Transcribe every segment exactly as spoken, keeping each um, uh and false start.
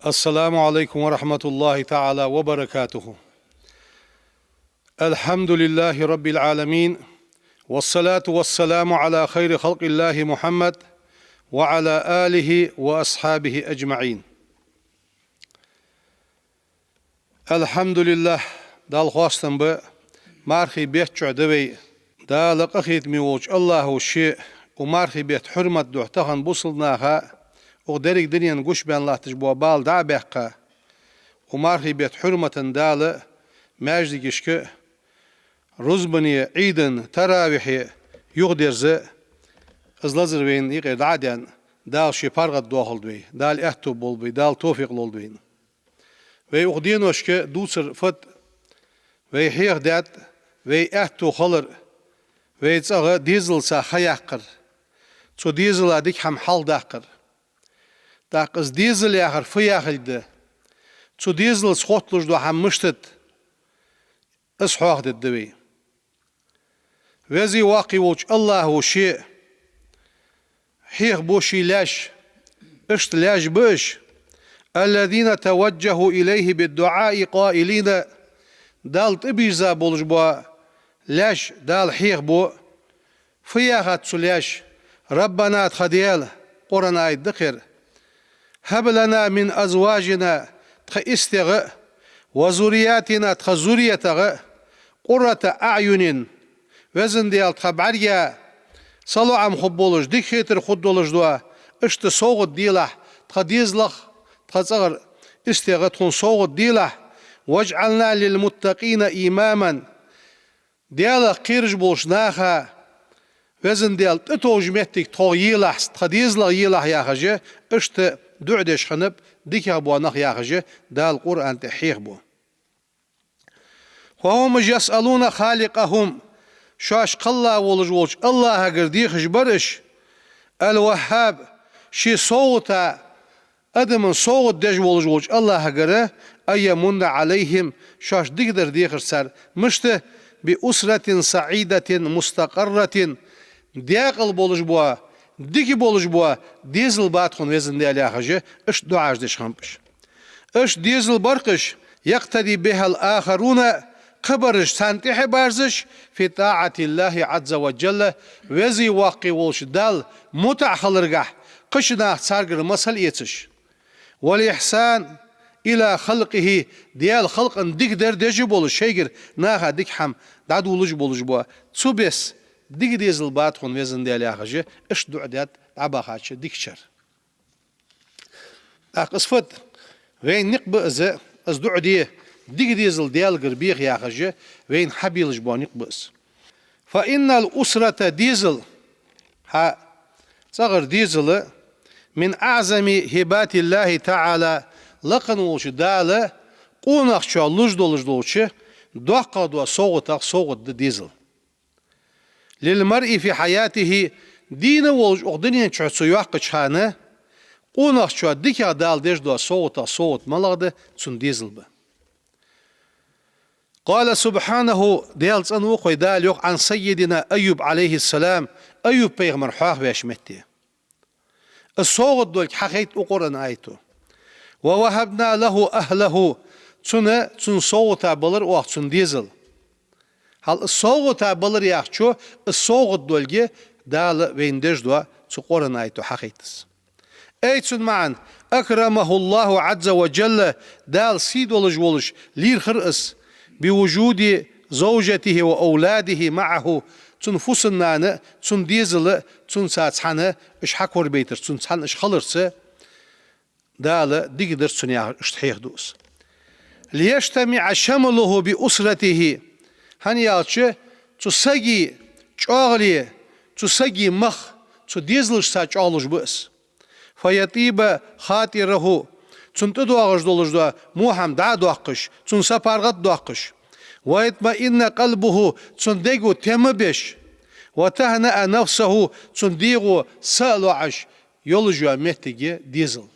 السلام عليكم ورحمة الله تعالى وبركاته. الحمد لله رب العالمين، والصلاة والسلام على خير خلق الله محمد وعلى آله وأصحابه أجمعين. الحمد لله, Далла хоастам ба, мархий бетта чу да вай. Дала, къахетаме волча АллахӀо, ше укх мархий бетта хьурмат духьа тахан бусалба наха, укх деррига дунен гуш баьнна латташ бола бала дӀа а баьккха, укх мархий бетта хьурмата Дала маьждигашка рузбане, Ӏийда, таравихье юхадерза, из лазар вайна юкъера дӀа а даьнна, Дала ший паргӀата доахалда вай, Дала аьттув болба вай, Дала товфикъ лолда вайна. Вай укх деношка дувцар фуд? Вай хьехадаьд вай аьттув хилар, вай цӀагӀа дезалца ха яккхар, цу дезала дика хӀама хьалхадаккхар. ТӀаккха из дезал яхар фу яхилга да? Цу дезалца хотталуш дола хӀама мишта да? Из хьехадергда вай. Веза-воккха волча АллахӀо ше хьехабу ший лаьш, иштта лаьш ба уж: الذين توجهوا إليه بالدعاء قائلين, Далла тӀабийрза болаш бола лаьш Дала хьехабу. Фу яхад цу лаьша? ربنا, тха Даьла, Къуръан аят да ер, هب لنا من أزواجنا, тха истегӀа а, وذرياتنا, тха зурриятагӀа а, قرة أعين, Веза Даьла, тха бӀарга салоӀам хургболаш, дика хетар хургдолаш дола, иштта совгӀат делахь тха дезалах, тха цӀагӀара истегӀа тхона совгӀат делахь, واجعلنا للمتقين إماما, Даьлах кхераш болча наха, Веза Даьла, тӀатовжа моттиг тхох елахь, тха дезалах елахь, яхаш, иштта дуӀа деш хиннаб дикагӀа бола нах, яхаш, Дала Къуръан тӀа хьехабу. فهم يسألون خالقهم, шоаш кхелла волаш волча АллахӀагара дехаш бар уж, الوهاب, ший совгӀата, адамашта совгӀат деш волаш волча АллахӀагара, أن يمن عليهم, шоашта дикадар дехар цар. Мишта? بأسرة سعيدة مستقرة, даькъала болаш бола, дика болаш бола дезал ба тхона, Веза Даьла, яхаш, иштта дуӀаш деш хиннаб уж. Иштта дезал бар-кх уж, يقتدي بها الآخرون, кхыбараш царна тӀехьа баьрзаш, في طاعة الله عز وجل, Веза-воккха волча Далла мутӀахьа хиларгахь, кхыча наха царгара масал эцаш. والإحسان إلى خلقه, Даьла халкъа дикадар деш а болаш, шоайгара наха дика хӀама дӀадувлаш болаш бола, цу беса дика дезал ба тхона, Веза Даьла, яхаш, иштта дуӀа даьд дӀабахача дикачар. ТӀаккха из фуд? Вайна никъ ба из, из дуӀа де, дика дезал Даьлагара беха, яхаш, вайна хьабелаш бола никъ ба из. فإن الأسرة, дезал, хьа цӀагӀара дезал, من أعظم هبات الله تعالى, лакха волча Дала къонахчоа луш долаш долча доккхагӀа дола совгӀатех совгӀат да дезал. للمرء في حياته, дийна волаш укх дунен чу цо йоаккхача хана, къонахчоа дикагӀа Дала деш дола совгӀатех совгӀат малагӀа да? Цун дезал ба. قال سبحانه, Даьла цӀенву-кх вай, Дала йоах, عن سيدنا أيوب عليه السلام, Айюб-пайхамар хьоахавеш метте. Из совгӀат долга хьахайт укх Къуръан аято. ووهبنا له أهله, цунна, цунна совгӀата балар оаха цун дезал. Хьал из совгӀата балар яхачо, из совгӀат долга Дала вайна деш дола цу Къуръан аято хьахайт из. Ай цун маӀан: أكرمه الله عز وجل, Дала сий долаш волаш лийрхар из, بوجود زوجته وأولاده معه, цун фусам-нана а, цун дезал а, цунца цхьана уж хьакорабайтар, цунца цхьана уж хиларца, Дала дикадар цунна, яхаш, иштта хьехаду из. ليجتمع شمله بأسرته, хӀана аьлча, цу сага чӀоагӀал, цу сага мах цу дезалашца чӀоагӀлуш ба из. فيطيب خاطره, цунна тӀадоагӀаш долаш дола во хӀама дӀа а доаккхаш, цунна сапаргӀат а доаккхаш. ويطمئن قلبه, цун дега тем а беш. وتهنأ نفسه, цун дегӀо са а лоӀаш йолаш йола моттиг я дезал.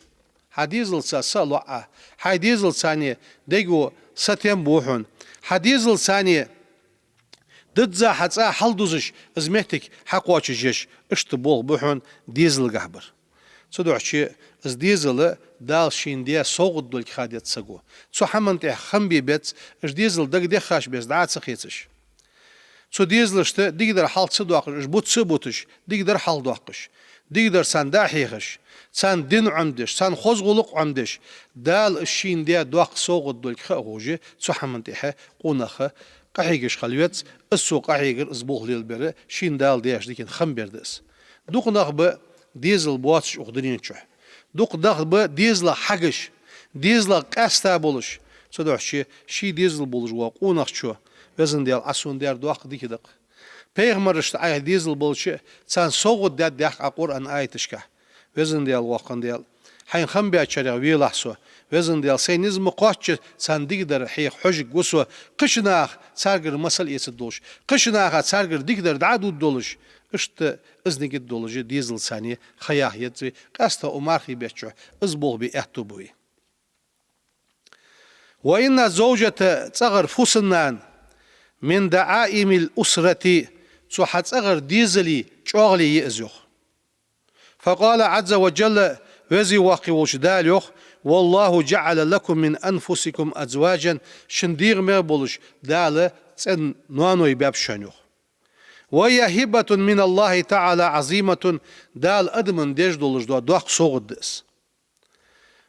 Хьа дезалца са а лоӀа, хьай дезалца дега сатем бу хьона, хьа дезалца дизза хьа цӀа хьалдузаш, из моттиг хьакхоачашъеш, иштта болх ба хьона дезалгахьа бар. Цудухьа из дезал Дала шийна даь совгӀат долга ха деза саго. Цу хӀаман тӀехьа хам бе беза, из дезал дага деххаш беза дӀа а ца хецаш. Цу дезалашта дикадар хьалха ца доаккхаш, из бутт ца буташ, дикадар хьалха доаккхаш, дикадар царна дӀа а хьехаш, царна дин Ӏомадеш, царна хоза гӀулакх Ӏомадеш, Дала из шийна даь доккха совгӀат долга ха а ховш, цу хӀаман тӀехьа къонах къахьегаш хила веза, из цо къахьегар, из болх лелабар, шийна Дала даьча дикан хам бер да из. Дукха нах ба дезал боацаш укх дунен чу. Дукха нах ба дезалах хьегаш, дезалах къаьста болаш. Цудухьа ший дезал болаш вола къонахчо: «Везан Даьла, Ӏа сона даьр доккха дика да-кх». Пайхамарашта Ӏайха дезал болча, царна совгӀат даьд, йоах Ӏа Къуръан аяташка. «Везан Даьла, воккха Даьла, Хьайна хам баьчарех велахь со. Везан Даьла, сай низ ма кхоачча, царна дикадар хьеха хьожаргва со. Кхыча наха царгара масал эцаргдолаш, кхыча наха царгара дикадар дӀа а дувргдолаш». Иштта из нигат долаш дезал царна ха яха еза вай, къаьстта укх мархий бетта чу из болх бе аьттув ба вай. «وإن الزوجة», цӀагӀара фусам-нана, «من دعائم الأسرة», цу хьа цӀагӀара дезала чӀоагӀал я из, йоах. «فقال عز وجل», Веза-Воккха волча Дала йоах: «والله جعل لكم من أنفسكم أزواجا», шун дегӀа мегаш болаш Дала цӀен-ноаной баьб шоана, йоах. «وهي هبة من الله تعالى عظيمة», Дала адамашта деш долаш дола доккха совгӀат да из.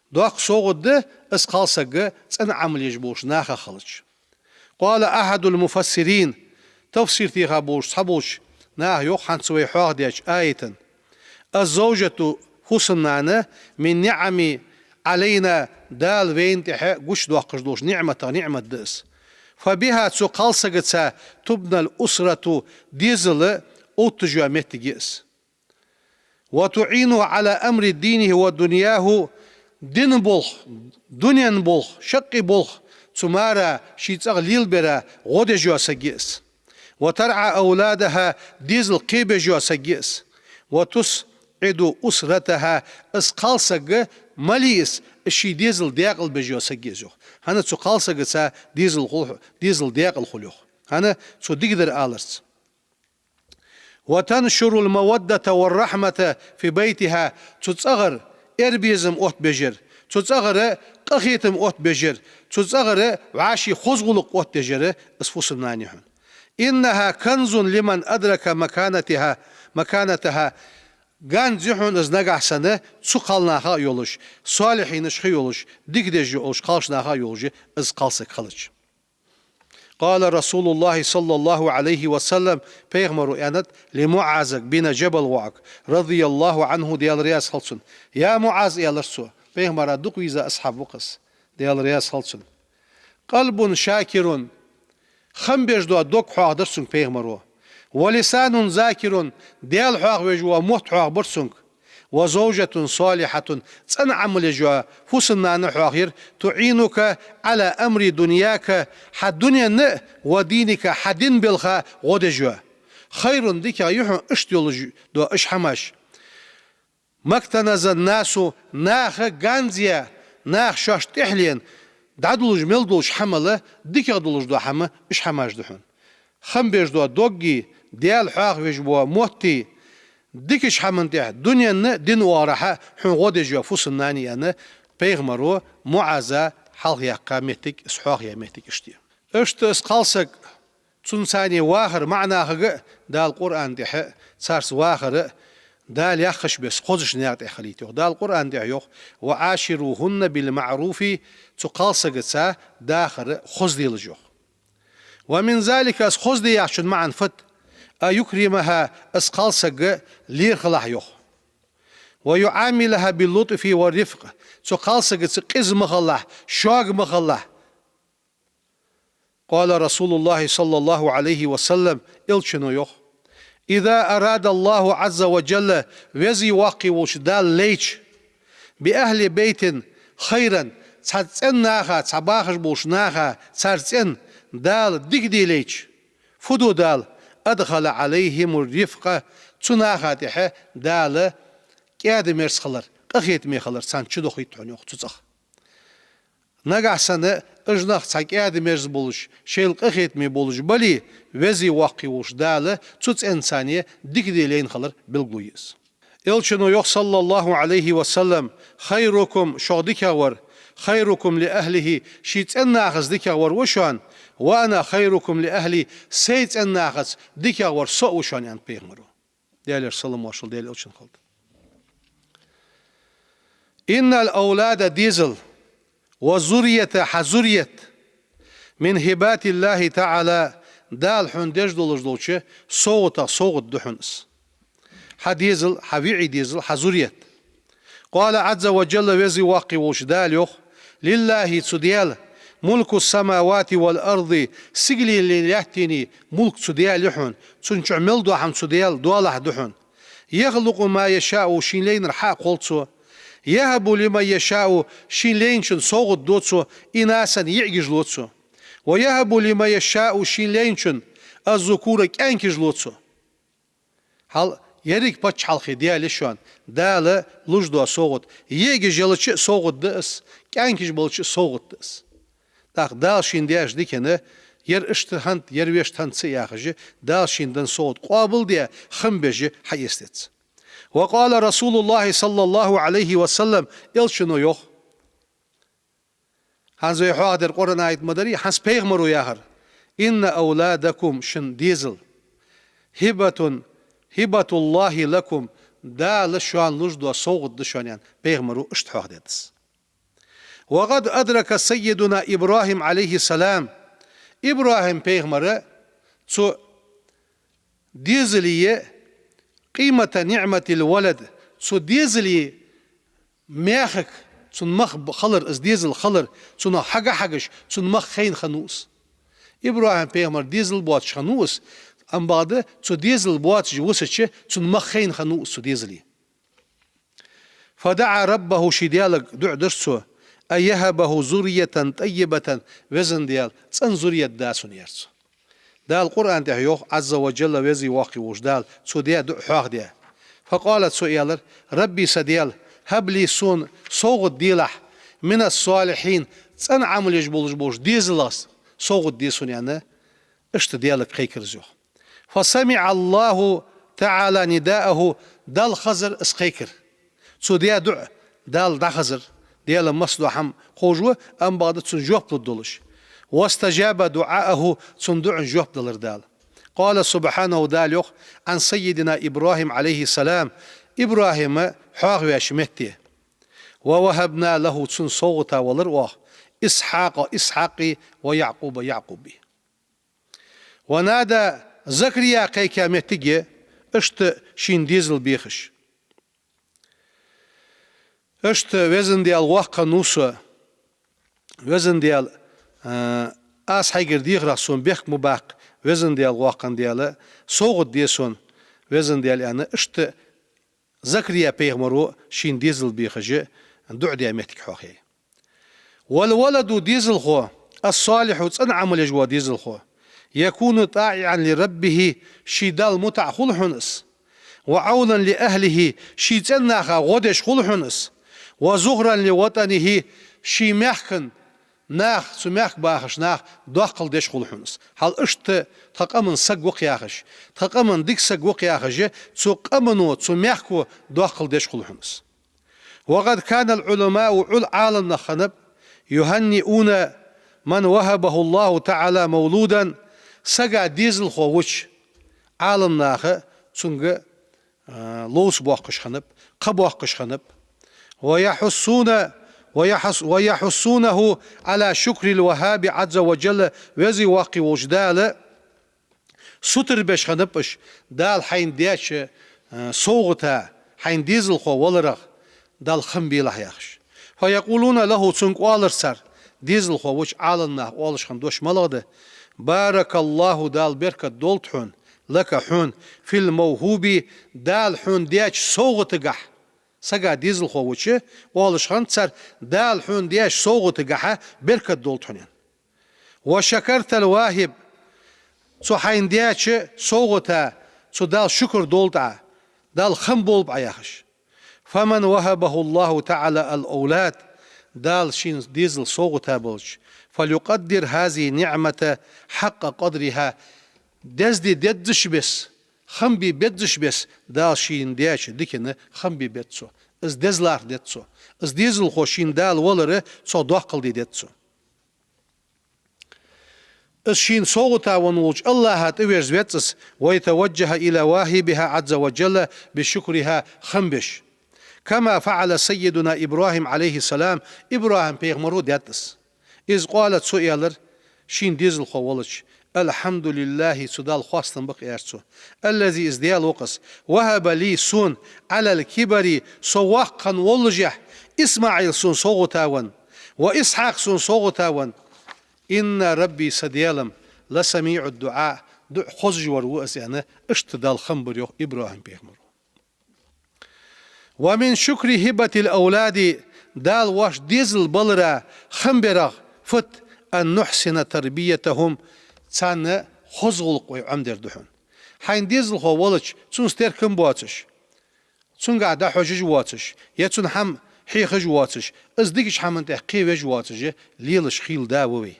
Доккха совгӀат да из кхалсаг цӀена Ӏамал еш болча наха хилча. «قال أحد المفسرين», тафсир теха болаш цхьаболча наха йоах хӀанз вай хьоахадаьча аятан: «الزوجة», фусам-нана, «من نعم علينا», Дала вайна тӀехьа гучадоаккхаш долча ниӀматех ниӀмат да из. «فبها», цу кхалсагаца, «تبنى الأسرة», дезал отташ йола моттиг я из. «وتعين على أمر دينه ودنياه», дина болх, дунен болх, шаккхе болх цу мара ший цӀагӀа лелабара гӀо деш йола саг я из. «وترعى أولادها», дезал кхебеш йола саг я из. «وتسعد أسرتها», из кхалсаг мел я из, из ший дезал даькъалбеш йола саг я из, йоах. ХӀана? Цу кхалсагаца дезал хул, дезал даькъала хул, йоах. ХӀана? Цо дикадар аларца. «وتنشر المودة والرحمة في بيتها», цу цӀагӀара эрбезам оттабеш яр, цу цӀагӀара къахетам оттабеш яр, цу цӀагӀара вӀаший хоза гӀулакх оттадеш яр из фусам-нана я хьона. «إنها كنز لمن أدرك مكانتها، مكانتها». Ганз я хьона из нагахьа санна цу кхалнаха а йолаш, солихӀинаш ха йолаш, дика деш йолаш кхалча наха а йолаш из кхалсаг хилча. «قال رسول الله صلى الله عليه وسلم», пайхамара аьннад МуӀаз бин Джабал воӀага, رضي الله عنه, Даьла раьза хилва цунна. «يا معاذ», аьлар цо, пайхамара дукха веза асхьаб ва-кх из, Даьла раьза хилва цунна. «قلب شاكر», хам беш дола дог хьоахадаьр цунга пайхамара. «ولسان ذاكر», Даьла хьоахавеш вола мотт хьоахабир цунга. «وزوجة صالحة», цӀена Ӏамал еш йола фусам-нана хьоахайир, «تعينك على أمر دنياك», хьа дунен а, «ودينك», хьа дина балха гӀо деш йола. «خير», дикагӀа я хьона иштта йолаш дола уж хӀамаш. «ما اكتنز الناس», наха ганз яь, наха шоашта тӀехьленна дӀадолаш мел долча хӀамал дикагӀа долаш дола хӀама уж хӀамаш да хьона. Хам беш дола догги, Даьла хьоахавеш бола мотти, дикача хӀаман тӀехьа дунен а, дина оагӀорахьа хьона гӀо деш йола фусам-нана я, аьнна, пайхамара МуӀаза хьалхаяьккха моттиг, из хьоахаяь моттиг иштта я. Иштта из кхалсаг, цунца вахар маӀа нахага а Дала Къуръан тӀехьа, царца вахар а Дала яхача беса хозача наькъа тӀа хилийта, йоах. Дала Къуръан тӀехьа йоах: «وعاشروهن بالمعروف», цу кхалсагаца дахар хоза делаш, йоах. «ومن ذلك», из хоза де яхачун маӀан фуд: «أن يكرمها», из кхалсаг лоархӀалахь, йоах. «ويعاملها باللطف والرفق», цу кхалсагаца къиза ма хилалахь, шога ма хилалахь. «قال رسول الله صلى الله عليه وسلم», Элчано йоах: «إذا أراد الله عز وجل», Веза-Воккха волча Дала лайча, «بأهل بيت خيرا», цхьа цӀен наха, цхьа бахаш болча наха, цар цӀен Дала дика де лайча, фу ду Дала? «أدخل عليهم الرفق», цу наха тӀехьа Дала кӀаьда-мерза хилар, къахетаме хилар царна чудохийт хьона, йоах, цу цӀагӀа. Нагахьа санна уж нах цхьа кӀаьда-мерза болаш, шоайла къахетаме болаш бале, Веза-Воккха волча Дала цу цӀенца дика де лайна хилар белгало я из. Элчано йоах, صلى الله عليه وسلم: خيركم, шух дикагӀвар, خيركم لأهله, ший цӀен нахаца дикагӀвар ва шоана, وأنا خيركم لأهلي, сай цӀен нахаца дикагӀвар со а ва шоана, аьннад пайхамаро. Даьлера салам-моаршал Даьла Элчанна хилда. إن الأولاد, дезал, والذرية, хьа зуррият, من هبات الله تعالى, Дала хьона деш долаш долча совгӀатех совгӀат да хьона из. Хьа дезал, хьа виӀий дезал, хьа зуррият. قال عز وجل, Веза-Воккха волча Дала йоах: لله, цу Даьла, ملك السماوات والأرض, сигаленеи лаьттанеи мулк цу Даьла я хьона, цун чу мел дола хӀама цу Даьла долахь да хьона. يخلق ما يشاء, шийна лайнар хьакхолл цо. يهب لمن يشاء, шийна лайначунна совгӀат ду цо, إناثا, йиӀигаш лу цо. ويهب لمن يشاء, шийна лайначунна, الذكور, кӀаьнкаш лу цо. Хьал еррига паччахьалкхе Даьла я шоана, Дала луш дола совгӀат, йиӀигаш ялча а совгӀат да из, кӀаьнкаш балча а совгӀат да из. ТӀаккха Дала шийна деш дикана, ер иштта хӀанз, ер вешта хӀанз ца яхаш, Дала шийна денна совгӀат къоабалде, хам беш хьаэца деза. وقال رسول الله صلى الله عليه وسلم, Элчано йоах. ХӀанз вай хьоахадер Къуръан аят ма дарий, хӀанз пайхамаро яхар: إن أولادكم, шун дезал, هبة، هبة الله لكم, Дала шоана луш дола совгӀат да шоана, аьнна, пайхамаро иштта хьоахадаьд из. وقد أدرك سيدنا إبراهيم عليه السلام, ИбрахӀим пайхамара цу дезала قيمة نعمة الولد, цу дезала маьхах, цун мах б-, хилар, из дезал хилар, цунах хьага-хьагаш, цун мах хайна хиннав из. ИбрахӀим пайхамара дезал боацаш хиннав из, амма бакъда цу дезал боацаш висача, цун мах хайна хиннав из цу дезала. فدعا ربه, ший Даьлага дуӀа дир цо, أن يهبه ذرية طيبة, Веза Даьла, цӀена зуррият да цунна, аьлар цо. Дала Къуръан тӀа йоах, عز وجل, Веза-Воккха волча Дала, цо даь дуӀа хьоахадаь. فقال, цо аьлар: رب, са Даьла, هب لي, сона совгӀат делахь, من الصالحين, цӀена Ӏамалаш болаш болча дезалах совгӀат де сона, аьнна, иштта Даьлага кхайкар из, йоах. فسمع الله تعالى نداءه, Далла хезар из кхайкар. Цо даь дуӀа Далла дӀахазар, Даьла массадола хӀама ховш ва, амма бакъда цунна жоп лургдолаш. واستجاب دعاءه, цун дуӀанна жоп делар Дала. قال سبحانه, Дала йоах, عن سيدنا إبراهيم عليه السلام, ИбрахӀим хьоахаваьча метте: ووهبنا له, цунна совгӀата велар оаха, إسحاق, Исхьакъи, ويعقوب, Якъуби. ونادى زكريا, кхайкача моттиге иштта шийна дезал бехаш. Иштта, Веза Даьла, воккха хиннав со, Веза Даьла, а, аз хьайгара дехарах сона бехк ма баккха, Веза Даьла, воккха Даьла, совгӀат де сона, Веза Даьла, аьнна, иштта Закария пайхамаро шийна дезал бехаш дуӀа даь моттиг хьоахаяьй. والولد, дезалхо, الصالح, цӀена Ӏамал еш вола дезалхо, يكون طائعا لربه, ший Далла мутӀахьа хул хьона из, وعونا لأهله, ший цӀен наха гӀо деш хул хьона из, وذخرا لوطنه, ший мехка нах, цу мехка бахаш нах доккхал деш хул хьона из. Хьал иштта тха къаман саг ва-кх яхаш, тха къаман дика саг ва-кх яхаш, цу къамано, цу мехко доккхал деш хул хьона из. وقد كان العلماء, Ӏул-, Ӏаламнах хиннаб, يهنئون من وهبه الله تعالى مولودا, сага дезалхо вича, Ӏаламнаха цунга, а, ловца боаккхаш хиннаб, кхаъ боаккхаш хиннаб. ويحثون، ويحث-، ويحثونه على شكر الوهاب عز وجل, Веза Воккха волча Дала сутара беш хиннаб уж, Дала хьайна деча, а, совгӀата, хьайна дезалхо валарах Далла хам белахь яхаш. فيقولون له, цунга оалар цар, дезалхо вича Ӏаламнаха оалаш хинна дош малагӀа да: بارك الله, Дала беркат долда хьона, لك, хьона, في الموهوب, Дала хьона деча совгӀатагахь. Сага дезалхо вича, оалаш хиннад цар, Дала хьона деча совгӀатагахьа беркат долда хьона, аьнна. وشكرت الواهب, цу хьайна деча совгӀата, цу Далла шукар долда Ӏа, Далла хам болба Ӏа яхаш. فمن وهبه الله تعالى الأولاد, Дала шийна дезал совгӀата белча, فليقدر هذه النعمة حق قدرها, дезде дезача беса, хам бе беззача беса Дала шийна деча дикана хам бе беза цо. Из дезалах деза цо. Из дезалхо шийна Дала валар цох доккхал де деза цо. Из шийна совгӀата венна волча АллахӀа тӀаверза веза из, ويتوجه إلى واهبها عز وجل بالشكر, хам беш. كما فعل سيدنا إبراهيم عليه السلام, ИбрахӀим-пайхамара даьд из. إذ قال, цо аьлар, шийна дезалхо волча: الحمد لله, цу Далла хоастам ба-кх, аьлар цо, الذي, из Даьла ва-кх из, وهب لي, сона, على الكبر, со воккха хинна воллашехь, إسماعيل, сона совгӀата венна, وإسحاق, сона совгӀата венна, إن ربي, са Даьла-м, لسميع الدعاء, дуӀа хозаш вар ва из, аьнна, иштта Далла хам бир, йоах, ИбрахӀим-пайхамара. ومن شكر هبة الأولاد, Дала вайна дезал балара хам барах фуд, أن نحسن تربيتهم, царна хоза гӀулакх вай Ӏомадар да хьона. Хьайна дезалхо волча, цунца теркам боацаш, цунгахьа дӀахьожаш воацаш, е цунна хӀама хьехаш воацаш, из дикача хӀаман тӀа кхевеш воацаш лелаш хийла да ва вай.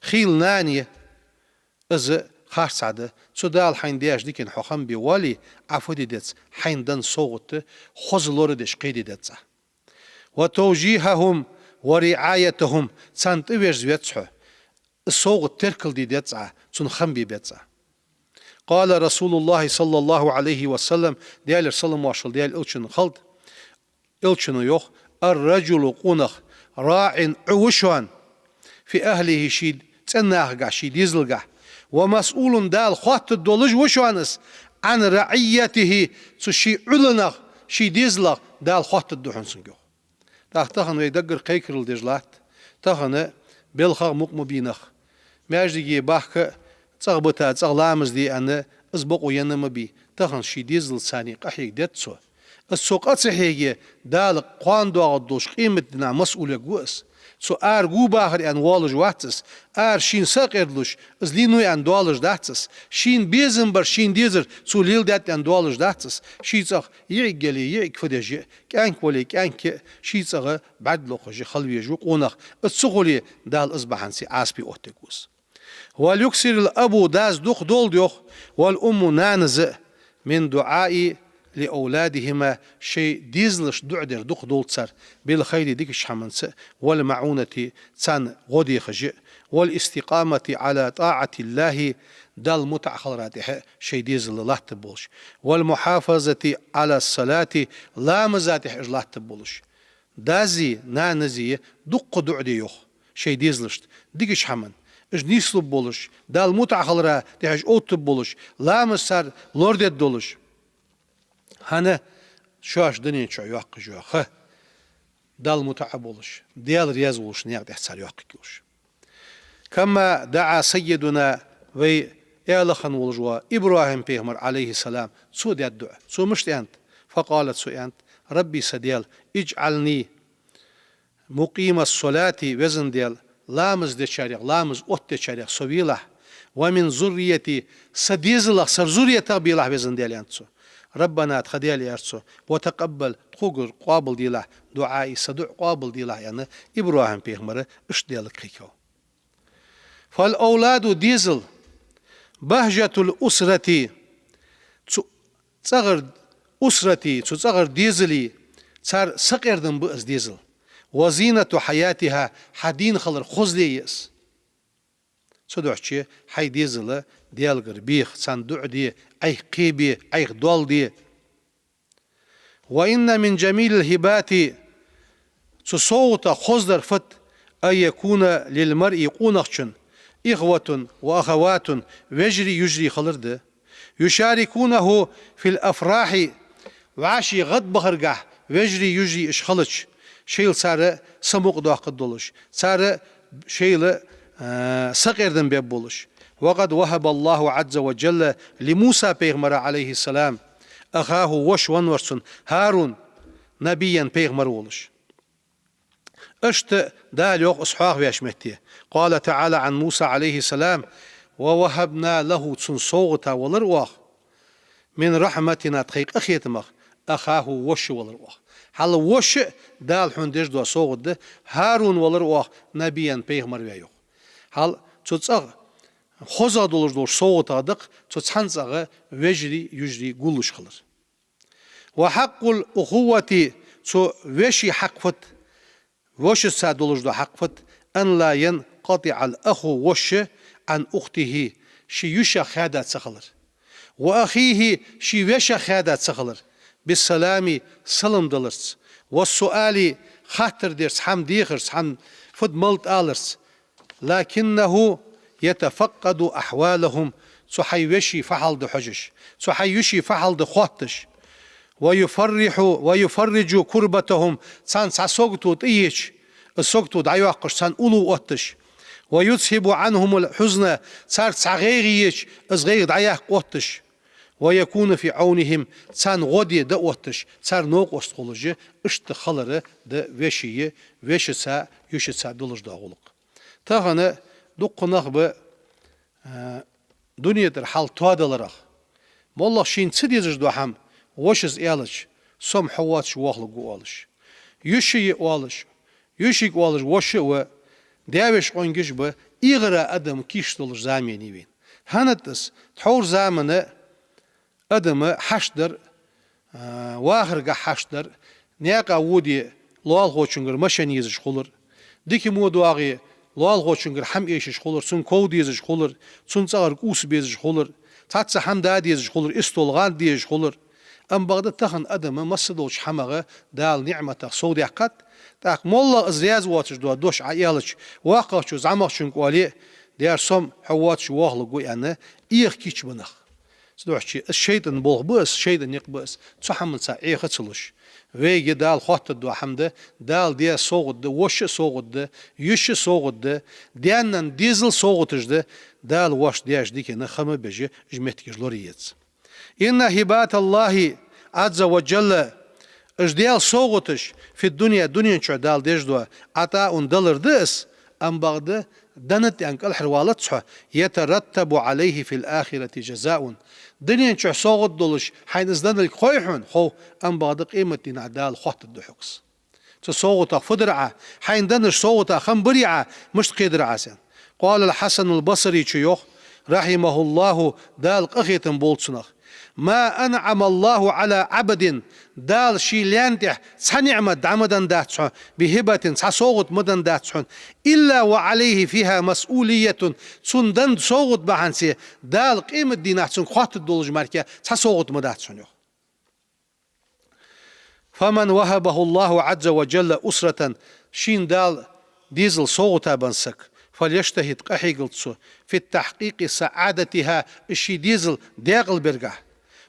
Хийла нана я. Из харцахьа да, цу Дала хьайна деча дикана хьо хам бе воале, Ӏа фу де деза, хьайна денна совгӀат хоза лорадеш кхеде деза Ӏа. وتوجيههم ورعايتهم, царна тӀаверза веза хьо. Из совгӀат теркалде деза Ӏа, цунна хам бе беза Ӏа. قال رسول الله صلى الله عليه وسلم, Даьлера салам-моаршал Даьла Элчанна хилда, Элчано йоах: الرجل, къонах, راع, Ӏу ва шоана, في أهله, ший цӀен нахагахьа, ший дезалгахьа, ومسؤول, Дала хоаттаргдолаш ва шоана из, عن رعيته, цу ший Ӏуланах, ший дезалах Дала хоаттаргда хьона цунга, йоах. ТӀаккха тахан вай даггара кхайкарал деш латт, тахан белхах мукъа ма бий нах. Маьждиге бахка, цӀагӀа бита, цӀагӀа ламаз де аьнна, из бокъо енна ма бий. Тахан ший дезалца къахьега деза цо. Из цо къа ца хьеге, Дала кхоана доагӀаргдолча къематдийнахьа масъул ва из. Цо ара гу бахар аьнна воалаш вац из. Ара шийна са а къердалуш, из лийннув аьнна доалаш дац из. Шийна безам бар шийна дезар цо леладаьд аьнна доалаш дац из. Ший цӀагӀа йиӀиг яле йиӀиг фу деш я, кӀаьнк вале кӀаьнк я, ший цӀагӀа бӀарг лохаш я, хила везаш ва къонах. Из ца хуле, Дала из бахьанца Ӏазапе оттаргва из. وليكثر الأب, дас дукха долда, йоах, والأم, нанас а, من الدعاء لأولادهما, шоай дезалашта дуӀа дар дукха долда цар, بالخير, дикача хӀаманца, والمعونة, царна гӀо дехаш а, والاستقامة على طاعة الله, Далла мутӀахьа хилара тӀехьа шоай дезал латтаргболаш, والمحافظة على الصلاة, ламаза тӀехьа уж латтаргболаш. Даси нанаси дуккха дуӀа де, йоах, шоай дезалашта дикача хӀаман, уж нийслургболаш, Далла мутӀахьа хилара тӀехьа уж оттаргболаш, ламаз цар лорадергдолаш. ХӀана? Шоаш дунен чу йоаккхаш йола ха Далла мутӀахьа болаш, Даьла раьза волаш наькъа тӀа цар йоаккхаргйолаш. كما دعا سيدنا, вай аьла хинна волаш вола ИбрахӀим-пайхамар, عليه السلام, цо даьд дуӀа. Цо мишта аьннад? فقال, цо аьннад: رب, са Даьла, اجعلني مقيم الصلاة, везан Даьла, ламаз дечарех, ламаз оттадечарех со велахь, ومن ذريتي, са дезалах, са зурриятах белахь, везан Даьла, аьннад цо. ربنا, тха Даьла, аьлар цо, وتقبل, тхогара къоабалделахь, دعائي, са дуӀа къоабалделахь, аьнна, ИбрахӀим-пайхамара иштта Даьлага кхайкав. فالأولاد, дезал, بهجة الأسرة, цу цӀагӀара أسرة, цу цӀагӀара дезала, цар сакъердам ба из дезал. وزينة حياتها, хьа дийна хилар хозле я из. Цудухьа хьай дезал Даьлагара беха, царна дуӀа де, Ӏайха кхебе, Ӏайха доал де. وإن من جميل الهبات, цу совгӀатех хоздар фуд, أن يكون للمرء, къонахчун, إخوة وأخوات, вежарий, йижарий хилар да. يشاركونه في الأفراح, вӀаший гӀадбахаргахь вежарий, йижарий уж хилча, шоайла цар са мукъадоаккхаргдолаш, цар шоайла, а, сакъердам бергболаш. وقد وهب الله عز وجل لموسى, пайхамара, عليه السلام, أخاه, воша венна вар цун, هارون, نبيا, пайхамар волаш. Иштта Дала йоах из хьоахавеча метте. قال تعالى عن موسى عليه السلام: ووهبنا له, цунна совгӀата валар оаха, من رحمتنا, тхоай къахетамах, أخاه, воша валар оаха. Хьал воша Дала хьона деш дола совгӀат да, هارون валар оаха, نبيا, пайхамар ваь, йоах. Хьал цу цӀагӀа хозагӀа долаш долча совгӀатех да-кх цу цхьан цӀагӀа вежарий, йижарий гуллуш хилар. وحق الأخوة, цу веший хьакъ фуд, вешийца долаш дола хьакъ фуд, أن لا ينقطع الأخ, воша, عن أخته, ший йишех хаьда ца хилар. وأخيه, ший вешех хаьда ца хилар. بالسلام, салам даларца. والسؤال, хаттар дарца, хӀама дехарца, хӀама фуд-малад аларца. لكنه يتفقد أحوالهم, цу хьай веший фу хьал да хьожаш, цу хьай йиший фу хьал да хоатташ. ويفرح، ويفرج كربتهم, царна цхьа сагото тӀаеча, из сагото дӀайоаккхаш, царна уллув отташ. ويذهب عنهم الحزن, царца цхьа гӀайгӀа еча, из гӀайгӀа дӀаяккха отташ. ويكون في عونهم, царна гӀо де дӀаотташ, цар новкъост хулаш, иштта хилар да веший, вешийца, йишийца долаш дола гӀулакх. Тахан дукха нах ба, а, дунен тӀара хьал тоадаларах. МоллагӀа шийна ца дезаш дола хӀама вошас аьлча, со-м хьо воацаш вохалургва оалаш, йиша я оалаш, йишийга оалаш воша а ва, даь-веший къонгаш а ба, эгӀара адам кийчдолаш зама я вайна. ХӀана аьлча, тхьовра заман адам хьашт дар, а, вахаргахьа хьашт дар, наькъа воде лоалахочунгара машен езаш хулар, дика мо доагӀе лоалахочунгара хӀама эшаш хулар, цунна ков дезаш хулар, цун цӀагӀара кӀувс безаш хулар, цхьацца хӀама да дезаш хулар, истол, гӀанд дезаш хулар. Амма бакъда тахан адам массадолча хӀамах, Дала ниӀматах совдаьккхад, тӀаккха моллагӀа из раьза воацаш дола дош Ӏа аьлча, воккхагӀчо зӀамагӀчунга оале а, дера со-м хьо воацаш вохалургва аьнна, эхь кийчбеннаб. Цудухьа из шайтӀан болх ба из, шайтӀан никъ ба из, цу хӀаманца Ӏеха ца луш. Вайга Дала хоттадола хӀама да, Дала даь совгӀат да, воша а совгӀат да, йиша а совгӀат да, даь-наьна дезал совгӀаташ да, Дала воашта даьча дикана хам беш, уж моттигаш лораеш. إن هبات الله عز وجل, уж Даьла совгӀаташ, في الدنيا, дунен чу Дала деш дола, عطاء, далар да из, амма бакъда денна тӀа кӀалхарвалац хьо, يترتب عليه في الآخرة جزاء. Дунен чу совгӀат долаш хьайна из деннилга хов хьона, хов, амма бакъда къематдийнахьа Дала хоттаргда хьога из. Цу совгӀатах фу дир Ӏа, хьайна деннача совгӀатах хам бирий Ӏа, мишта кхедар Ӏа из аьнна. قال الحسن البصري, цо йоах, رحمه الله, Дала къахетам болба цунах: ما أنعم الله على عبد, Дала ший лаьна тӀа цхьа ниӀмат дӀа ма деннадац хьона, بهبة, цхьа совгӀат ма деннадац хьона, إلا وعليه فيها مسؤولية, цунна денна совгӀат бахьанце Дала къематдийнахьа цунга хоттаргдолаш мара цхьа совгӀат ма дац хьона, йоах. فمن وهبه الله عز وجل أسرة, шийна Дала дезал совгӀата бенна саг, فليجتهد, къахьегалда цо, في تحقيق سعادتها, из ший дезал даькъалбергахьа.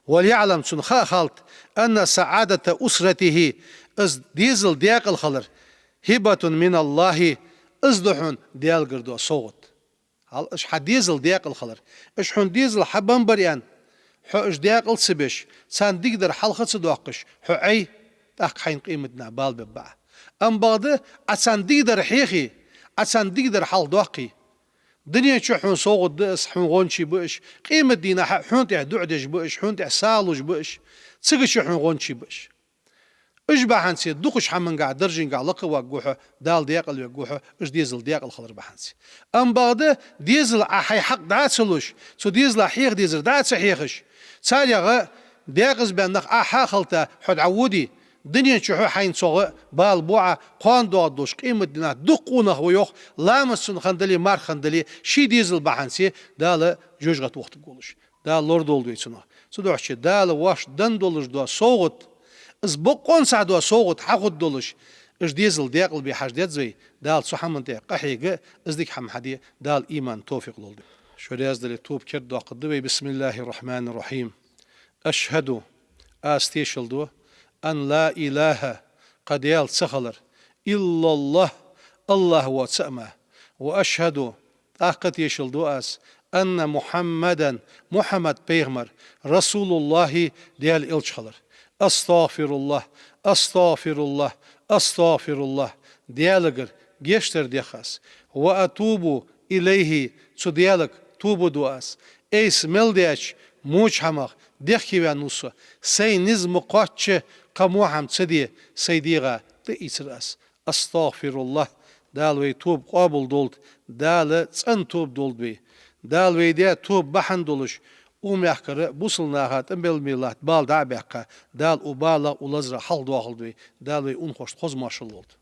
وليعلم, цунна ха а халда, أن سعادة أسرته, из дезал даькъала хилар, هبة من الله, из да хьона Даьлагара дола совгӀат. Хьал, уж хьа дезал даькъала хилар, уж хьона дезал хьабеннабар аьнна, хьо уж даькъала ца беш, царна дикадар хьалха ца доаккхаш, хьо Ӏе, тӀаккха хьайна къематдийнахьа бала бергба Ӏа. Амма бакъда Ӏа царна дикадар хьехе, Ӏа царна дикадар хьалхадоаккхе, дунен чу хьона совгӀат да из, хьона гӀончий ба уж, къематдийнахьа хьона тӀа дуӀа деш ба уж, хьона тӀа сагӀа луш ба уж, цига чу хьона гӀончий ба уж. Уж бахьанце дукхача хӀамангахьа, даржангахьа лакхаваргва хьо, Дала даькъалвергва хьо, уж дезал даькъала хилар бахьанце. Амма бакъда дезала Ӏа хьай хьакъ дӀа а ца луш, цу дезала хьеха дезар дӀа а ца хьехаш, царех даькъазабаьнна нах Ӏа хьахалта хьо дӀаводе, дунен чу хьо хьайна цох бала бу Ӏа, кхоана доагӀаргдолаш къематдийнахьа дукха къонах ва, йоах, ламаз цунна хинна дале, марха хинна дале, ший дезал бахьанце Дала жожагӀате вахийтаргволаш. Дала лорадолда вай цунах. Цудухьа Дала воашта денна долаш дола совгӀат, из бокъонца дола совгӀат хьахургдолаш, уж дезал даькъалбе хьажа деза вай, Дала цу хӀаман тӀа къахьега, из дика хӀама хьаде, Дала иман, товфикъ лолда. Шо раьза дале, тоба кердадоаккхаргда вай. بسم الله الرحمن الرحيم. أشهد, аз тешал ду, أن لا إله, кхы Даьла ца хилар, إلا الله, АллахӀ воацар мара, وأشهد, тӀаккха тешал ду аз, أن محمدا, Мухьаммад пайхамар, رسول الله, Даьла элча хилар. أستغفر الله، أستغفر الله، أستغفر الله, Даьлагара гешт дар дех аз. وأتوب إليه, цу Даьлага тоба ду аз. Айса мел даьча воча хӀамах дехкеваьнна ва со. Сай низ ма кхоачча, кхы во хӀама ца де, сай дегӀа тӀаийцар аз. أستغفر الله, Дала вай тоба къоабалдолда, Дала цӀена тоба долда вай. Дала вай даь тоба бахьан долаш, укх мехкара бусалба наха тӀабелла мел латта бала дӀа а баьккха, Дала укх балах, укх лазарах хьалхадоахалда вай, Дала вай унахошта хоза моаршал лолда.